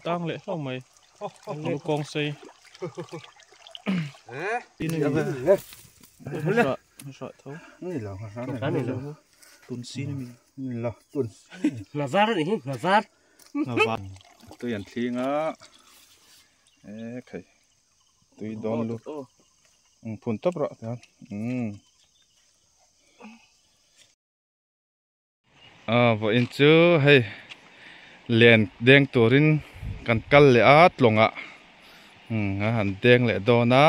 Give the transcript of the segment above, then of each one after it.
Tang leh hlauh mai. Lu kawng sei. Tui an thling a e khai tui dawn lu phun tawp rawh tihian A vawiin chu hei len deng turin kan kal leh a tlawngah umm a han deng leh dawn a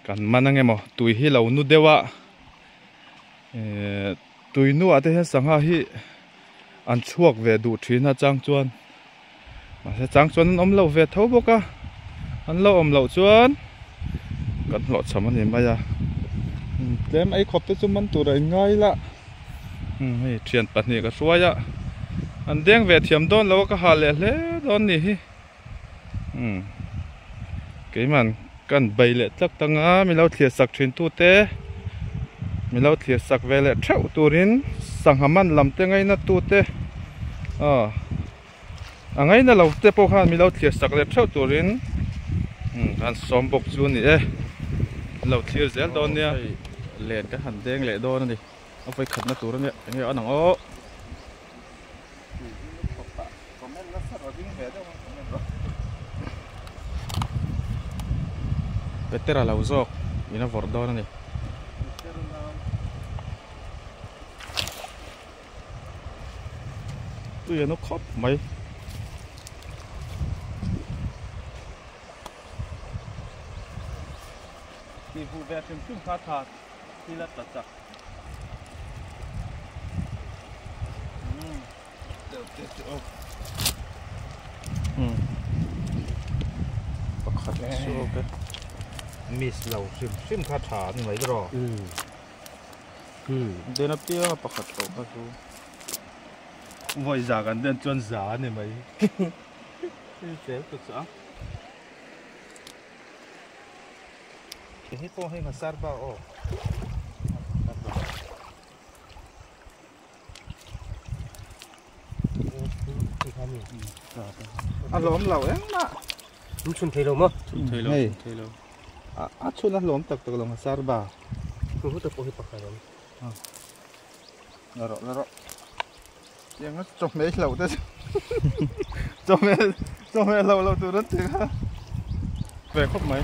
kan man ang emaw tui hi lo nu deuh a ehh tui nuah te hian sangha hi an chhuak ve duh thin a chang chuan mahse chang chuan an awm lo ve tho bawk a an lo awm loh chuan kan hlawhchham a ni mai a tlem ei khawp te chu man tur a inngai ila hei thian pahnih ka hruai a an deng ve thiam dawn lo a ka hah leh hle dawn ni hi keiman kan bei leh tlak tang a mi lo thlir sak thin tu te mi lo thlir sak ve leh theuh turin sangha man lam te ngaina tu te aw a ngaina lo te pawh khan mi lo thlir sak leh theuh turin an sawm bawk chu a ni e an lo thlir zel dawn nia. Hei len kan han deng leh dawn a ni a vawi khatna tur a nia enge an ang aw. Petera lo zawk in a vawrh dawn a ni. Tui a nu khawp mai. Tih huh ve hrim hrim kha tha thil a tla chak. Pakhat chu ok e. Miss lo hrim hrim kha tha a ni mai rawh. Den apianga pakhat pawh kha chu. Vawi za kan den chuan za a ni mai. Tel ta chu a. Hei pawh hei nghasar bak aw. A hlawm lo engmah. An chhun thei lo maw? Chhun thei lo, chhun thei lo. A chhun a hlawm tak tak lo nghasar ba. Chu te pawh hi pakhat awm. La rawh, la rawh. Tiang a chawhmeh hlauh te chu chawhmeh chawhmeh hlauh loh tur an ti kha. Ve khawp mai.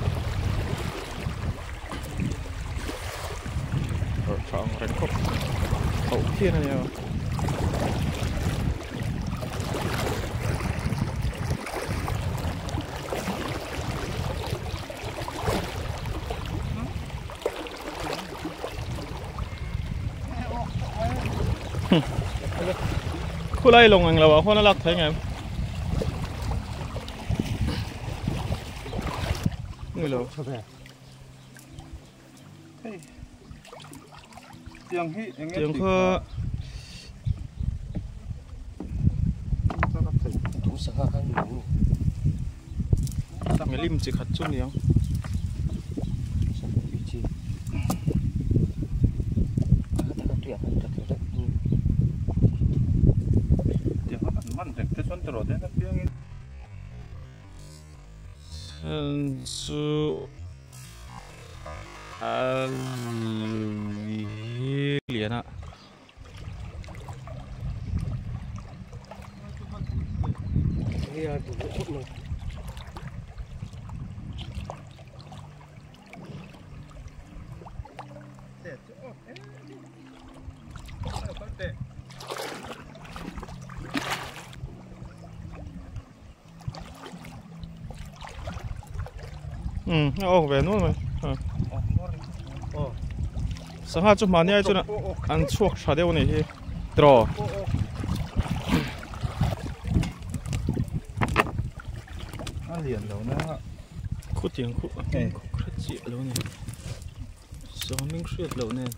Rawh tha ang reng khawp. Hauh phian a nia. Khulai lawng eng lo ah khuan a lak thei ngem ni lo tiang hi enge tiang kha milim chi khat chu niang. Chu a lian a. A awk ve nual mai sangha chu hmani ai chuan an chhuak tha deuh a nih hi tiraw. A lian lo na khutiang khu a hming khu hre chiah lo a ni sangha hming hriat loh nen.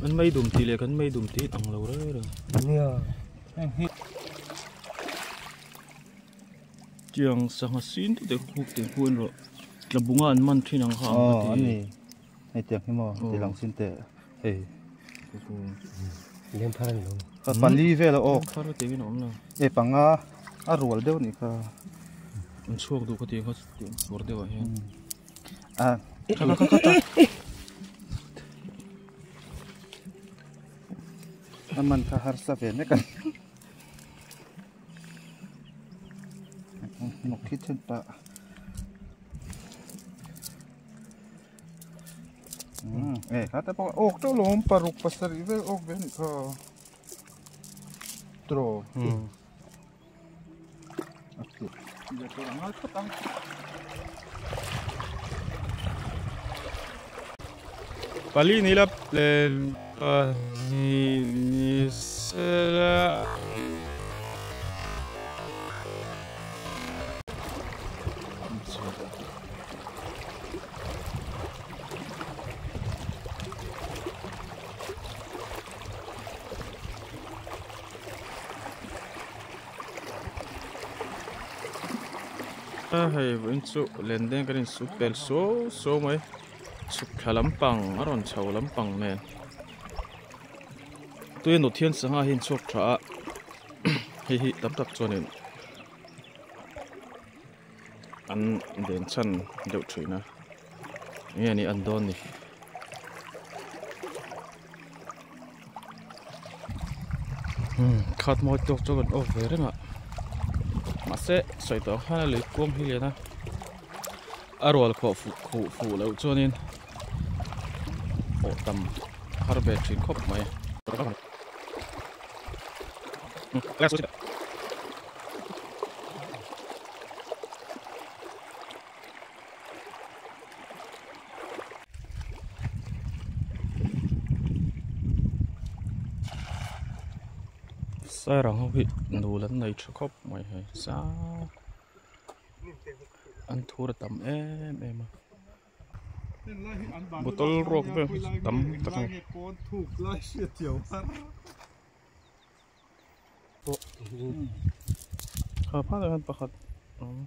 An mei dum tih leh kan mei dum tih ang lo reng reng. Tiang sangha sin te te huk te huan rawh tlabunga an man thin ang kha ang ka ti. Hei tiang hi maw ti lang sin teh hei. Lem phar ani lo. Pali vel a awk. Phar te in awm lo. E panga a rual deuh nih kha. An chhuak duh ka ti kha tur deuh ah hian. A. Kha kha kha kha. A man kha harsa ve mek ani. Nok hi then pah. E kha te pawh awk teuh lo awm paruk pasarih vel awk ve anih kha tiraw a tih zia tur a ngai phawt ang. Pali ni la pahnih ni sela. Hei vawiin chu len deng kan insuk pel suau suau mai chhuk thla lampang a rawn chho lampang nen tui a nut hian sangha hi a inchhuak tha a hei hi tam tak chuanin. An den chhan deuh thin a enge ni an dawn ni. Khat mawi tawk chu kan off ve reng a mahse sawi tawh ang khan a lui kuang hi lian a a rual khawh fuh khuh fuh loh chuanin awh tam har ve thin khawp mai. Sairang ho hi nul an nei tha khawp mai hei zau an thur a tam em em a bottle ruak vel hi tam tak a ni. Kha phan ah hian pakhat a awm.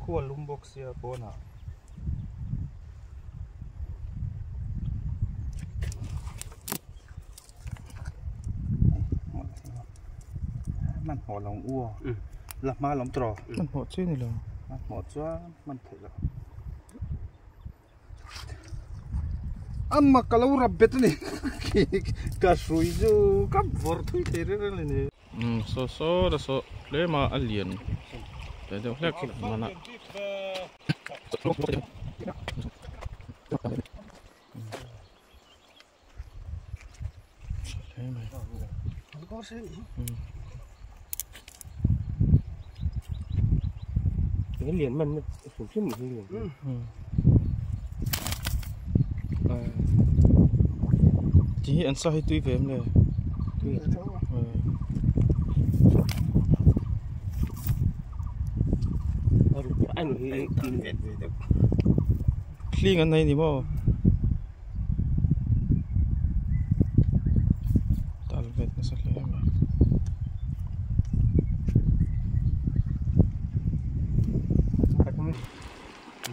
Khua lum bawk sia pawnah. Hmanhmawh lo ang u aw. La hma lawm tawh. Hmanhmawh chi ni lo. Hmanhmawh chuan hman theih loh. Amma ka lo rap bet a ni ka hrui chu ka vawrh thui thei reng reng a ni. Umm saw saw la saw tlem a a lian ve deuh hlek hman a. Lian man hrim hrim hi lian. Ti hi an sa hi tui ve em le? Tui. Hling an nei ni maw? Tal vet nasa hle mai.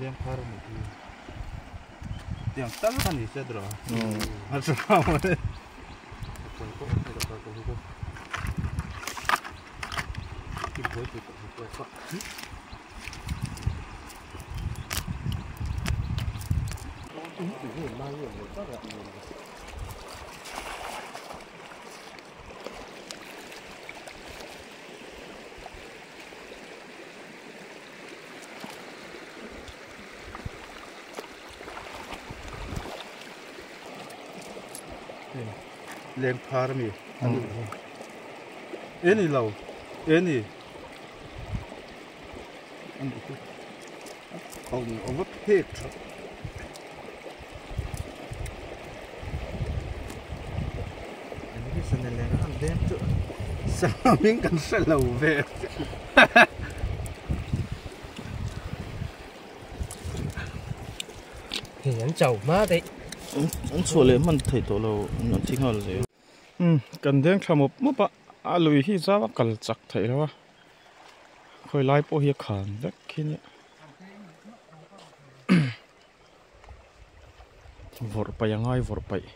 Leng phar a ni hi. Tiang tal kha ni se tawh. A tha mai. Leng phar a mi a ni e ni lo e ni a ni chu a awm a va phek tha sangha hming kan hre lo ve Hei an chau hma daih. An chhuah leh hman thei tawh lo an thi nghal zel. Umm kan deng thla mawp mawp a, a lui hi zau a kal chak theih lo a. Khawi lai pawh hi a khan vek khi nia vawrh paih a ngai vawrh paih.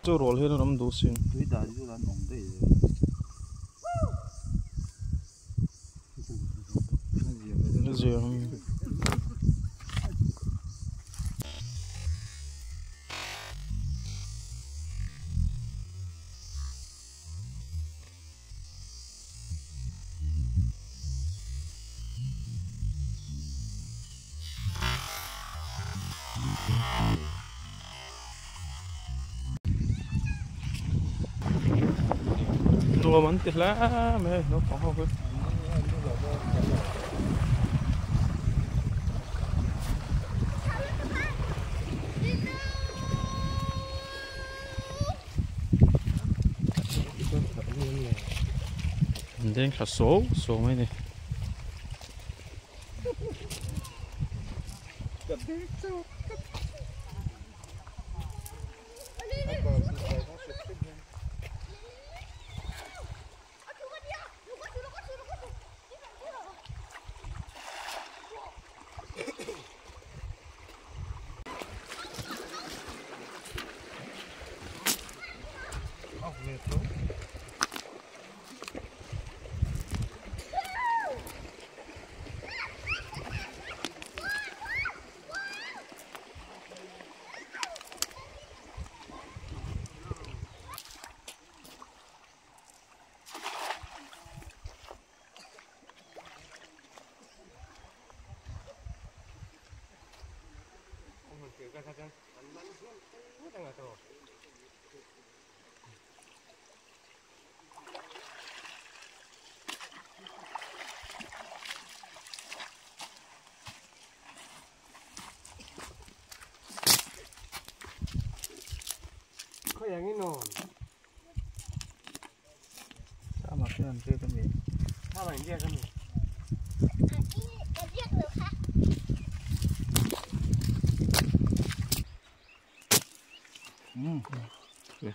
Chu rual hian an awm duh sin. Tui dan chu an awm daih zel. Nuam an ti hle mai hei naupang ho hi. An deng thla suau suau mai a ni.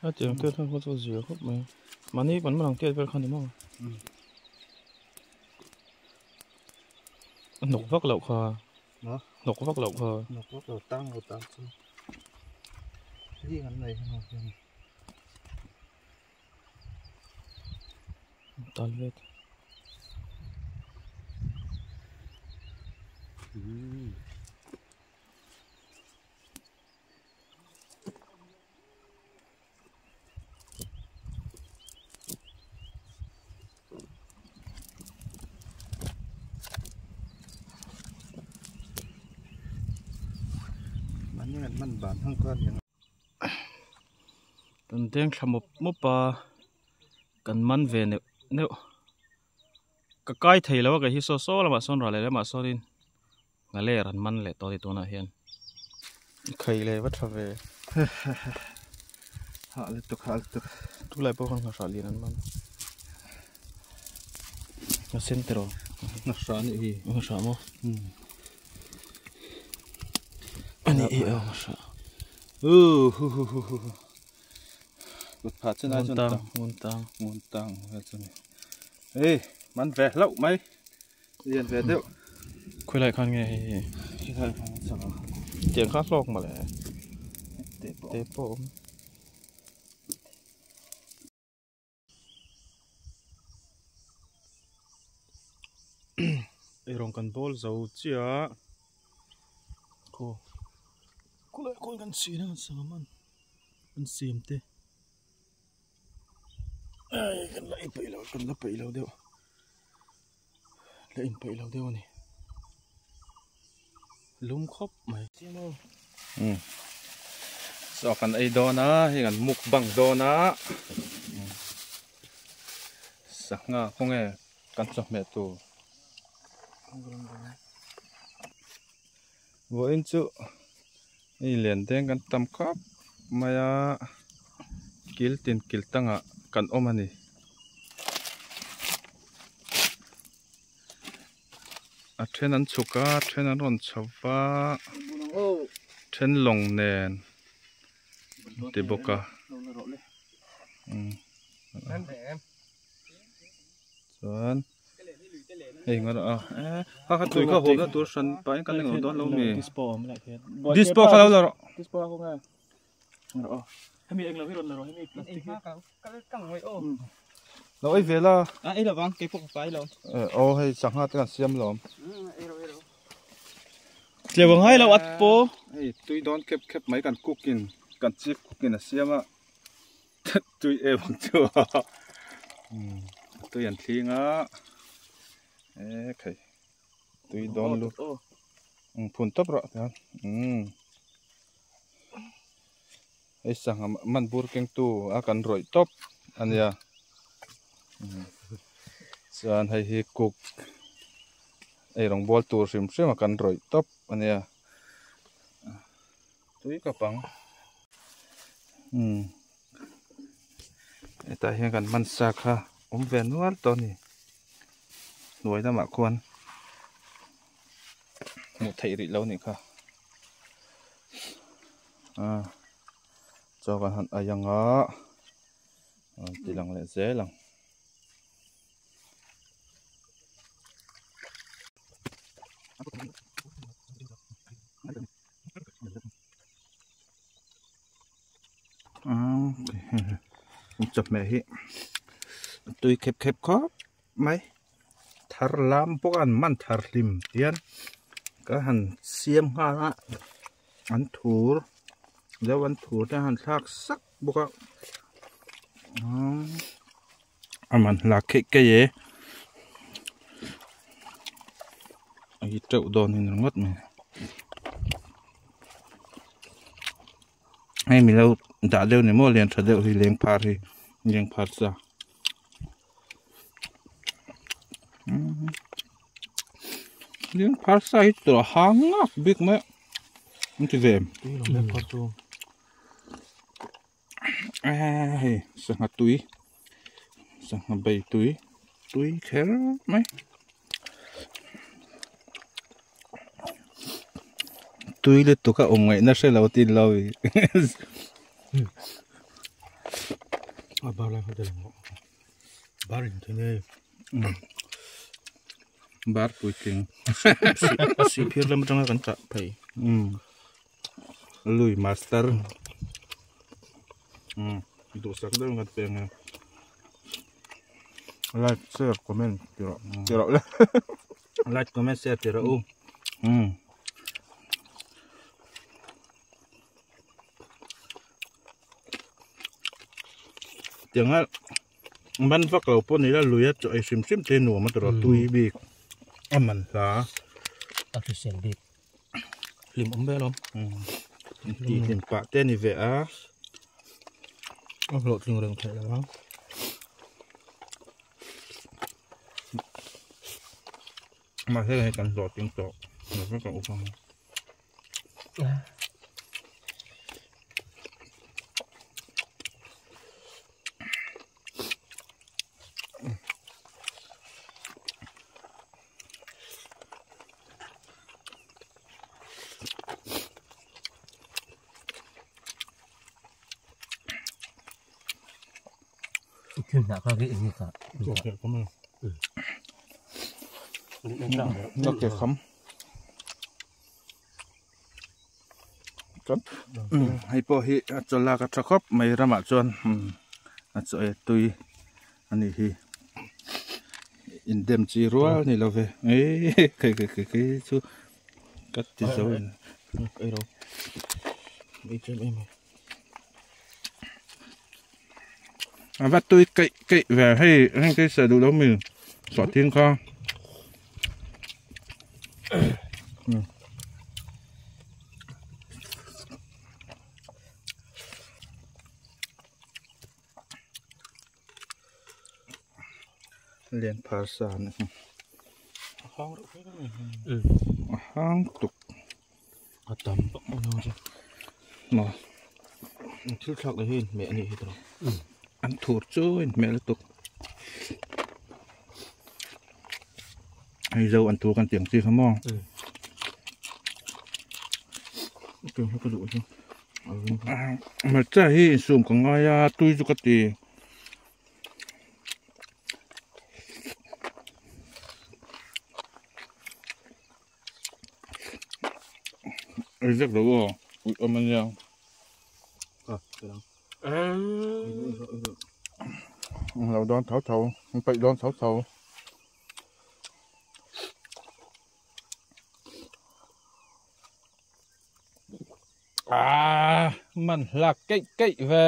A tiang te kha chu zir khawp mai mahni kan man ang tiat vel kha ni maw a hnawk vak loh kha hnawk vak loh kha hnawk vak lo tang lo tang chu hling an nei heng hian tal vet Kan deng thla mawp mawp a kan man ve neuh neuh ka kai thei lo a kei hi saw saw lamah sawn ral leh lamah sawnin nghaler an man leh tawh a ni tunah hian khai leh va tha ve hah lutuk hah lutuk tulai pawh khan nghahrah lian an man a sen tiraw nghahrah a nih hi nghahrah maw a nih hi aw nghahrah hu hu hu hu hu kut phah chen ai chuan tang ngun tang ngun tang vel chu ni ei man ve hlauh mai lian ve deuh khawilai khan nge hei hi khawilai khan nge chak a tiang kha hlawk mawle te pawh awm Eirawng kan bawl zo chiah khaw khawlai khawi kan chhin a kan sangha man an siam te ai kan la inpeih lo kan la peih lo deuh la inpeih lo deuh a ni lum khawp mai. Chaw kan ei dawn a hei kan mukbang dawn a sangha khawnge kan chawhmeh tur. Vawiin chu hei lian deng kan tam khawp mai a kil tin kil tangah kan awm a ni. A then an chhuk a a then an rawn chho va then lawng nen ti bawk a umm chuan hei nga a kha kha tui kha hawmna tur hran pahin kan englo dawn lo mi dispo kha lo la rawh hemi englo hi rawn la rawh hemi plastic hi lo ei ve la a ei lovang kei pawh ka fai lo aw hei sangha te kan siam lawm tleu ngai lo at pawh hei tui dawn khep khep mai kan cook in kan chief cook in a siam a tui em ang chu tui an thling a e khai tui dawn lu phun tawp rawh tihian umm hei sangha man bur keng tu a kan rawih tawp a nia chuan hei hi cook ei rawng bawl tur hrim hrim a kan rawih tawp a nia tui ka pang umm hetah hian kan hman sa kha awm ve nual tawh a ni hnuai lamah khuan hmuh theih rih lo a nih kha a chaw kan han ei ang a rawn ti lang leh zel ang. Chawhmeh hi tui khep khep khawp mai thar lam bawk a an man thar hlim hian ka han siam nghal a an thur deuh an thur te han thlak sak bawk a a man hla kheih keih e a hi teuh dawn in ringawt mai hei milo dah deuh ni maw lian tha deuh hi leng phar hi leng phar sa leng phar sa hi tawh hang ngak bik mai an ti ve hei sangha tui sangha bei tui tui kher mai tui lutuk a awm ngaihna hre lo tin lo i a bar lai kha te lang bar in thei nei bar puitling si phir lam atanga kan chah phei Lui master duhsak deuh ngat peng e like share comment ti rawh ti rawh le like comment share ti rawh u tianga man vak lo pawh ni la lui a chaw ei hrim hrim te nuam a ti rawh tui bik a man hla a hrisel bik Hlim awm ve alawm. Tih hlim pah te a ni ve a. A hlawhtling reng theih lo ang. Mahse hei kan hlawhtling tawh. Mahse ka up ang. Hei pawh hi a chaw lak a tha khawp mai ramah chuan a chaw ei tui a nih hi indem chi rual ni lo ve eii kei kei kei kei chu ka ti zo in ei ro ei tlem em a va tui keih keih ve hei heng kei sawi duh lo mi sawhthing kha. Lian phar sa a ni a hang tuk. A tam vak lo ang chu. Maw? Thil thlak leh hi inhmeh a nih hi tawh. An thur chu inhmeh lutuk. Hei zo an thur kan tih ang chi kha maw? Hmarcha hi insum ka ngai a tui chu ka ti. Ei vek lo aw ui awm a nia. Lo dawn tho tho an peih dawn tho tho. Ah man hlak keih keih ve.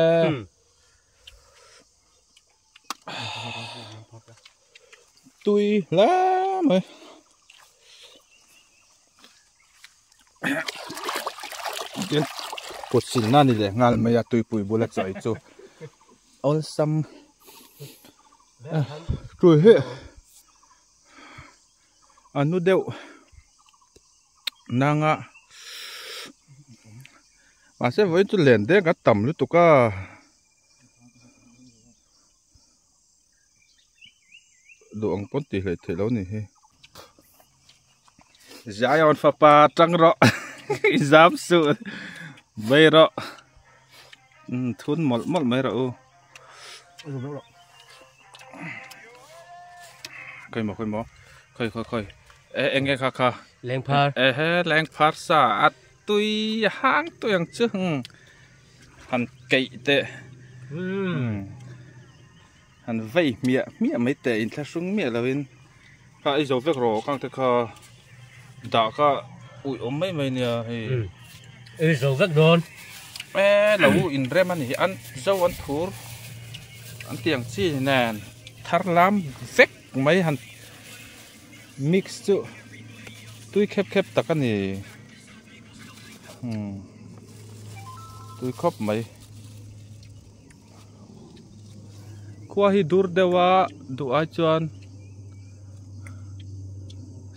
Tui hle mai. Tin kut silna ni leh nghal mai a tuipui bula chawi chu awlsam tui hi a nu deuh nanga mahse vawiin chu len deng a tam lutuk a. Duh ang pawn tih hleih theih lo ni hi. Zion fapa tang rawh i zam suh vei rawh thun mawlh mawlh mai rawh u. Khawi maw khawi maw khawi khawi khawi e eng nge kha kha lengphar e he lengphar sa a tui hang tui ang chu han keih teh han vei hmiah hmiah mai teh inthlahrung miah lovin kha ei zo vek rawh khang te kha dah kha ui awm mai mai nia hei ei zo vek dawn e lo inrem a ni hi an zo an thur an tiang chi nen thar lam vek mai han mix chu tui khep khep tak a ni. Umm tui khawp mai khua hi dur deuh a duh ai chuan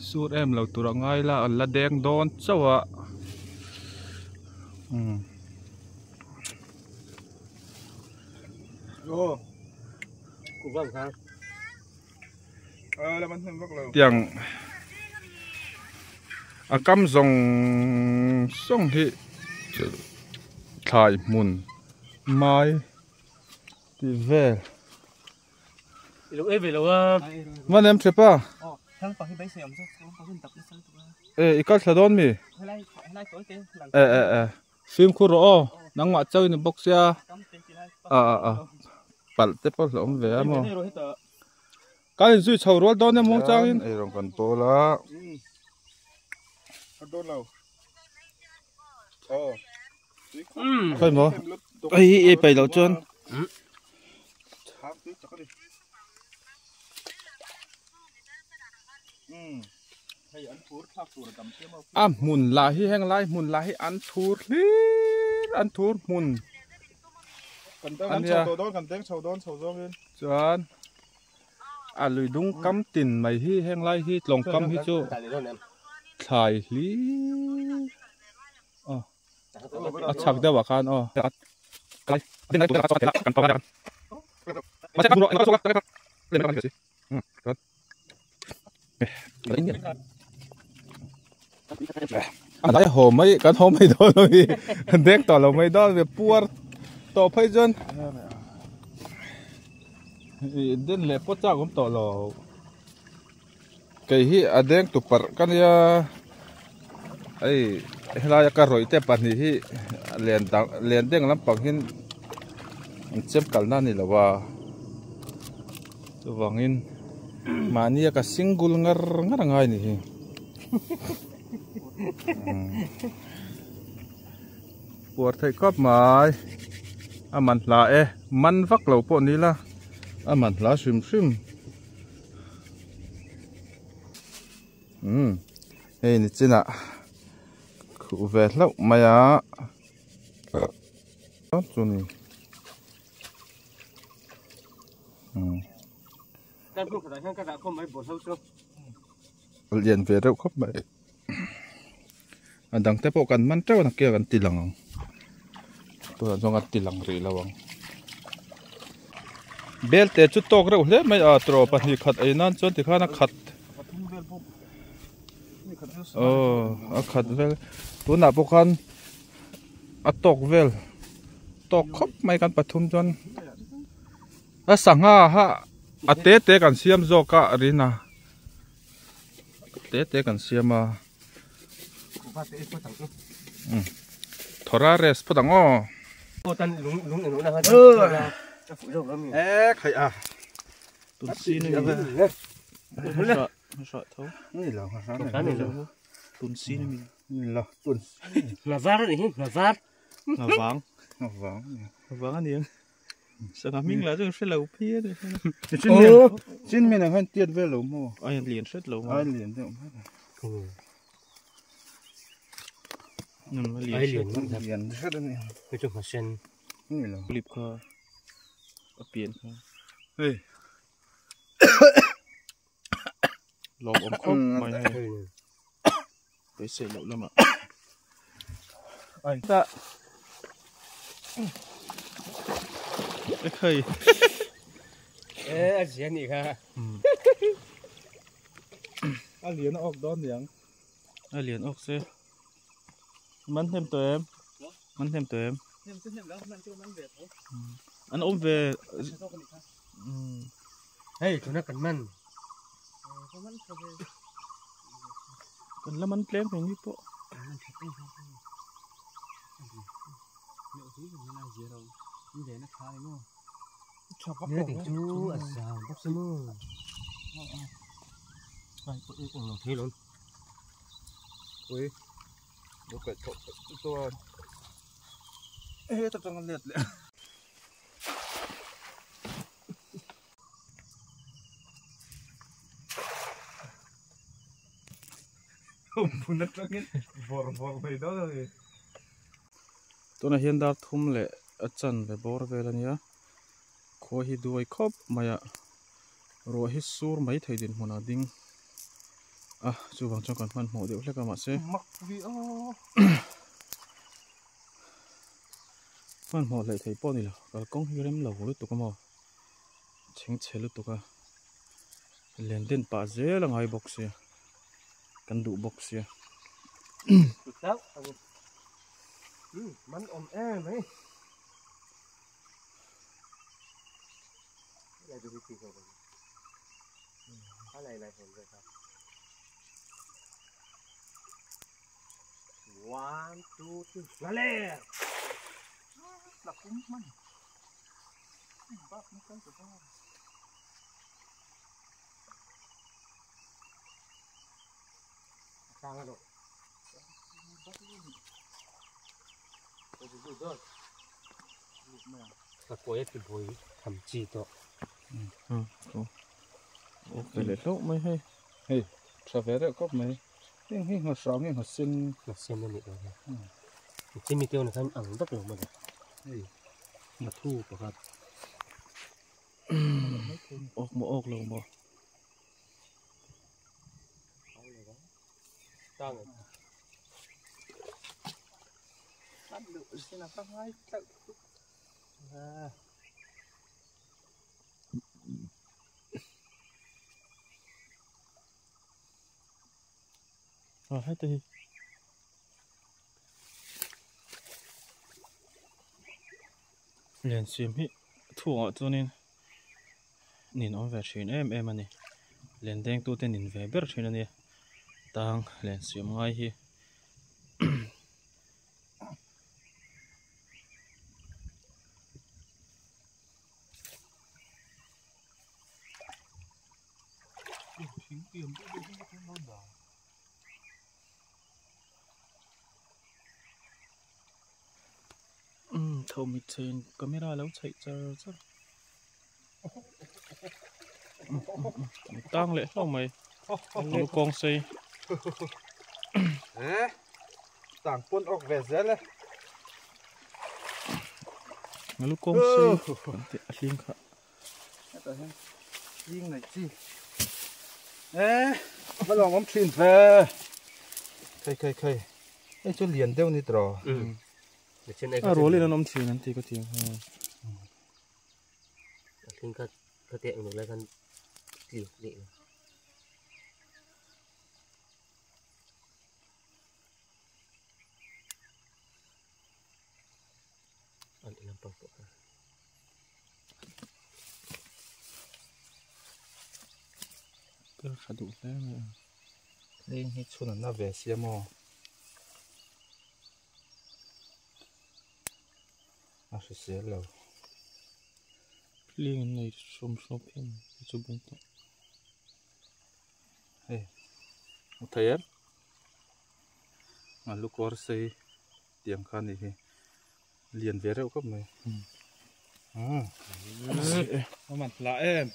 sur em lo tur a ngai la an la deng dawn chauh a umm. Tiang a kam zawng zawng hi thlai hmun mai tih vel va nem thep a e i kal thla dawn mi e e e fimkhur rawh aw nangmah chauh in bawk sia a a a palh te pawh hlauhawm ve a maw. Kan inzui chho rual dawn emaw changin ei rawng kan pawl a khawi maw hei hi ei peih loh chuan a hmun lah hi heng lai hmun lah hi an thur hlir an thur hmun a nia chuan a lui dung kam tin mai hi heng lai hi tlawng kam hi chu thlai hlir aw a chhak deuh ah khan aw a haw mai kan haw mai dawn lo hi dek tawh lo mai dawn ve puar tawh phei chuan ih den leh pawt chak awm tawh lo kei hi a deng tu parh ka nia hei helai a ka rawih te pahnih hi len dang len deng lampang hian an chem kalna a ni lo a chuvangin mahnia ka single ngar ngar a ngai a ni hi puar theih khawp mai a man hla e man vak lo pawh ni la a man hla hrim hrim. Umm hei ni chinah khuh ve hlauh mai a chu ni umm lian ve reuh khawp mai. A dang te pawh kan man teuh a nakia kan ti lang ang tunah chuan kan ti lang rih lo ang bel te chu tawk reuh hle mai a tawh pahnih khat ei nan chuan tikhan a khat aw a khat vel tunah pawh khan a tawk vel tawk khawp mai kan pathum chuan a sangha ha a te te kan siam zawk a rina te te kan siam a. Thora rest phawt ang aw. E khai a. Tun si ni mi. Hra tho. Ni lo hra ni lo. Tun si ni mi. Ni lo tun. Ngavar ni hi ngavar. Ngavang. Ngavang. Ngavang ani ang. Sangha hming lah chu hre lo phian a Chin min ang hian tiat vel lo maw? Ai lian hret lo maw? Ai lian deuh mai. Ai lian lian hret ani. Hei chu hmasen. Ni lo. Lip kha a pian kha. Hei. Lawm awm khawp mai hei. Beisei loh lamah. Ai ta. E khai. E a zia ni kha. A lian awk dawn niang. A lian awk se. Man hnem tawh em? Man hnem tawh em? Hnem chu hnem lo, man chu man ve tho. An awm ve. Hei, tuna kan man. Kan la man tlem thei ni pawh. Chu a zang bawk se maw. Ai pawh i eng lo thei lo. Ui. Lo kaih thawh chuan. Heta tang a let leh. Hmun atangin vawr vawr mai dawn a ni. Tunah hian dar thum leh a chanve bawr vel a nia. Khua hi duai khawp mai a, ruah hi sur mai thei dinhmunah ding a, chuvang chuan kan hmanhmawh deuh hlek a mahse hmanhmawh hleih thei pawh a ni lo, kalkawng hi rem lo lutuk a maw, chhengchhe lutuk a, len den pah zel a ngai bawk sia, kan duh bawk sia. Man awm em mai. One, two, three, ngale! Sang ano? Ka kawi ti bui tham chi tawh. Ok leh hlauh mai hei. Hei tha ve deuh khawp mai. Heng hi nghahrang nge nghasen. Nghasen a nih dawn hi. Chimi te awna khan ang vak lo maw le. Hei nghathu pakhat. Awk maw awk lo maw. À, hết đi. Lian siam hi thuangah chuanin nin awm ve thin em em a ni. Len deng tute nin ve ber thin a nia. Tang len siam ngai hi. Tho mit chhen camera lo chheih char char tang leh hlauh mai lu kawng sei tang pawn awk ve zel e lu kawng sei a hling kha hetah hian hling nei chi e va lawng awm thin ve khai khai khai. Hei chu lian deuh ni tawh. A rualin an awm thin an ti ka ti. A hling kha kha te ang lai khan tliak leh. An ilam pang pawh kha. Tel tha duh hle mai a. Leng hi chhun an la ve sia maw? A hrisel lo. Leng an nei hrawm hrawm phian mai chu bung tawh. Hei a thei em? A lukawr sei tiang kha a nih hi. Lian ve reuh khawp mai. Umm. A man hlah em.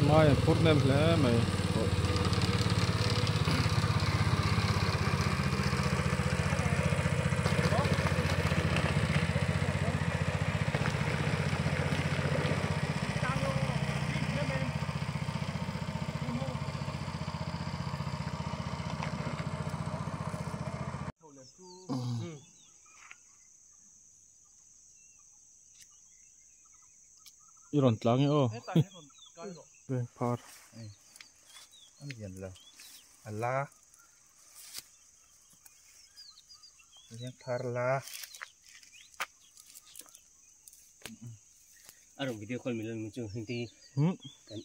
Mai an phur hnem hle mai. I rawn tlang e aw. Veng phar. A lian lo. A la. Veng phar la. A rawn video call min lo chu heng te kan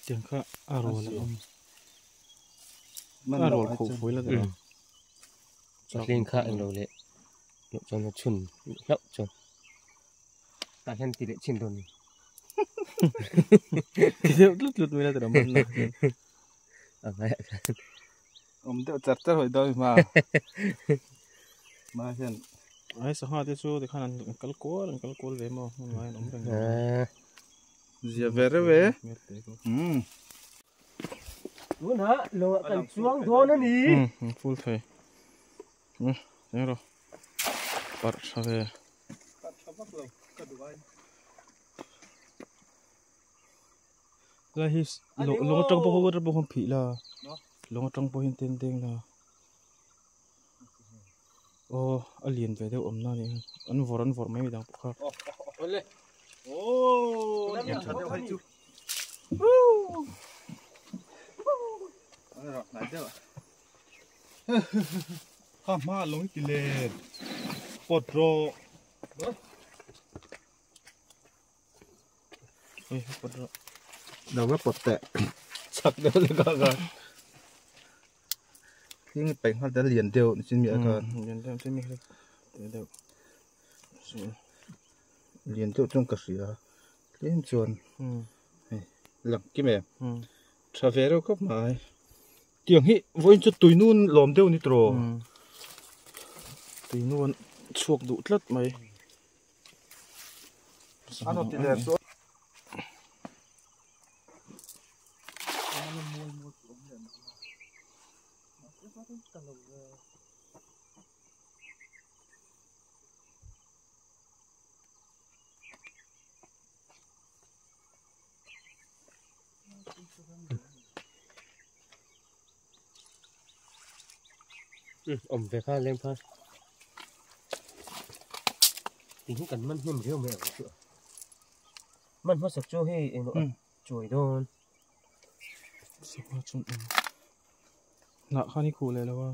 Tiang kha a rawl a awm. A rawl khuh fui la deuh a. Hling kha englo leh loh chuan a chhun hlauh chuan tah hian ti leh chin dawn ni. Ti deuh tlut tlut mai la tira man na hian. A ngaiah khan. Awm deuh char char hawi dawn hma. Hma hian. Ai sangha te chu tikhan an kal kual an kal kual ve maw hmun ngai an awm reng. Zia ve reuh e. Umm. Tunah lawngah kan chuang dawn a ni. Umm full thei. Umm eng rawh. Parh tha ve. Parh tha vak lo ka duh ai. Lai hi lawng atang pawh khaw pawh khawn phih la. Lawng atang pawh hian ten deng la. Aw a lian ve deuh awm na a nih hi. An vawrh an vawrh mai midang pawh kha. Awle. Aw lian tha deuh hei chu. An rak hnai deuh. Kha hma lawng i ti let. Pawt rawh. Lo va pawt teh. Chak deuh lek a khan. Thing i paih nghal te lian deuh nichin mi a khan. Lian deuh nichin mi kha te deuh. Lian deuh chuan ka hria. Tlem chuan hei lang kim em. Tha ve reuh khawp mai. Tiang hi vawiin chu tuinun lawm deuh ni tawh. Tuinun chhuak duh tlat mai. Ano ti der chu. Om ve kha leng pha. Tin hi kan man hnem riau mai ang chu. Man hmasak chu hei englo a chuai dawn. Sangha chuan eng hnah khan i khuh leh lo a.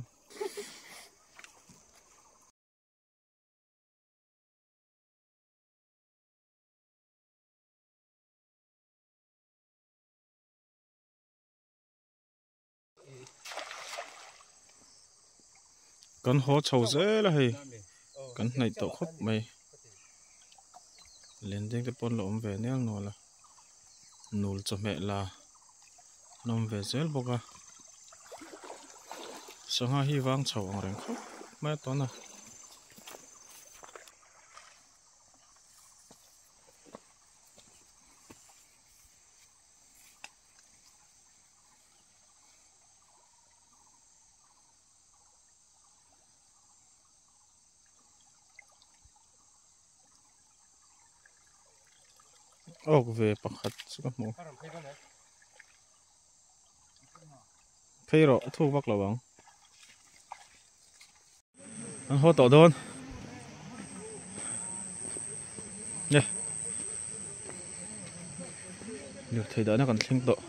Kan haw chho zel a hei kan hnaih tawh khawp mai lendeng te pawh an la awm ve nel nual a nul chawhmeh la an awm ve zel bawk a sangha hi vang chho ang reng khawp mai a tawn a. Awk ve pakhat chu ka hmu phei rawh thuk vak lo ang an haw tawh dawn nge lirthei dahna kan thleng tawh.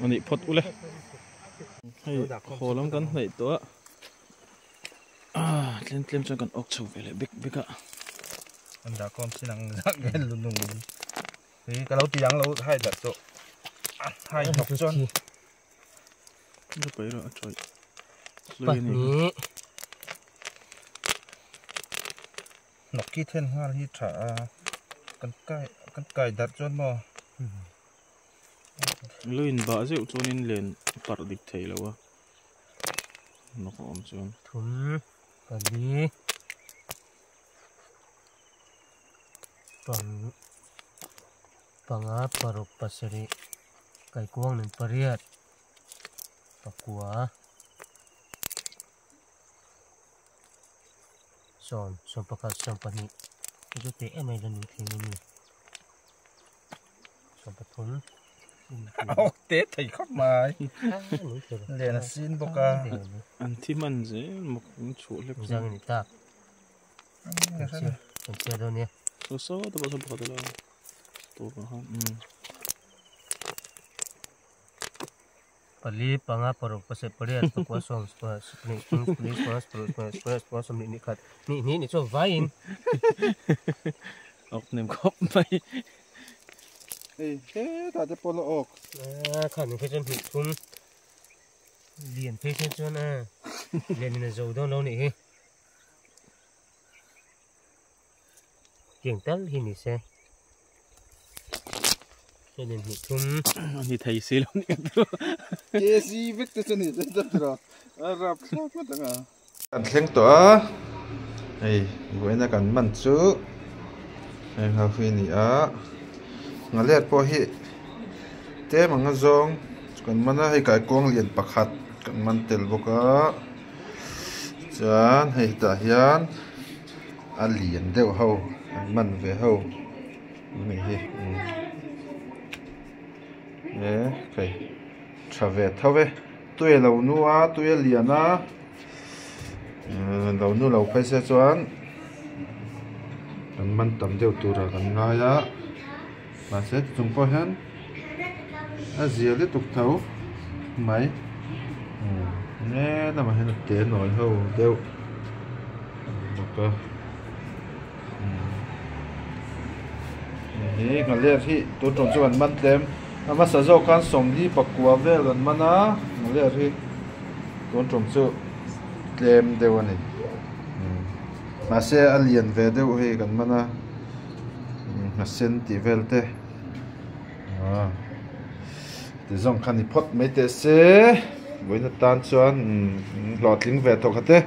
A nih phawt ule hei haw lam kan hnaih tawh a ah tlem tlem chuan kan awk chho ve leh bek bek a an dah khawm sin ang zak nge lu nung hi ka lo ti ang lo hai dat chu hai hnawk chuan ka paih rawh a tawih pahnih hnawk khi then nghal hi tha a kan kai kan kai darh chuan maw Lo in bah zeuh chuanin len parh dik thei lo a nawk a awm chuan. Thum pali pang panga paruk pasarih kaikuang nen pariat pakua sawm sawm pakhat sawm pahnih chu teh em mai la nung thei mai a ni. Awk te thei khawp mai len a sin bawk a an thi hman zel mawk an chhuah hlek zang ni tak kan chhiar dawn nia so so te pawh sawn pakhat alo tawp ah khan pali panga paruk pasarih pariat pakua sawm pahnih thum pali panga paruk pasarih panga sawmhnih ni khat hnih hnih ni chuan vaiin awk nem khawp mai hei hetah te pawh la awk khan ni phei chuan hnih thum lian phei phei chuan a lian in a zo dawn lo nih hi Tiang tal hi ni se. Hei nen hnih thum. Ni thei si lo ni chu. KC vek te chu ni te chu tiraw. A rap thlak ngawt ang a. Kan thleng tawh a, hei vawiina kan man chu heng ho hi a ni a, nghalet pawh hi tlem anga zawng kan man a, hei kaikuang lian pakhat kan man tel bawk a, chuan hei hetah hian. A lian deuh ho an man ve ho anih hi e hei tha ve tho e tui a lo nu a tui a lian a lo nu lo phei se chuan an man tam deuh tur ah kan ngai a mahse chung pawh hian a zia lutuk tho mai he lamah hian a te nawi ho deuh bawk a hei nghaler hi tun tum chu an man tlem a hmasa zawk khan sawmli pakua vel an man a nghaler hi tun tum chu tlem deuh a ni mahse a lian ve deuh hei kan man a. Nghasen tih vel te ah ti zawng kha ni phawt mai teh se vawiin atan chuan hlawhtling ve tawh kha te.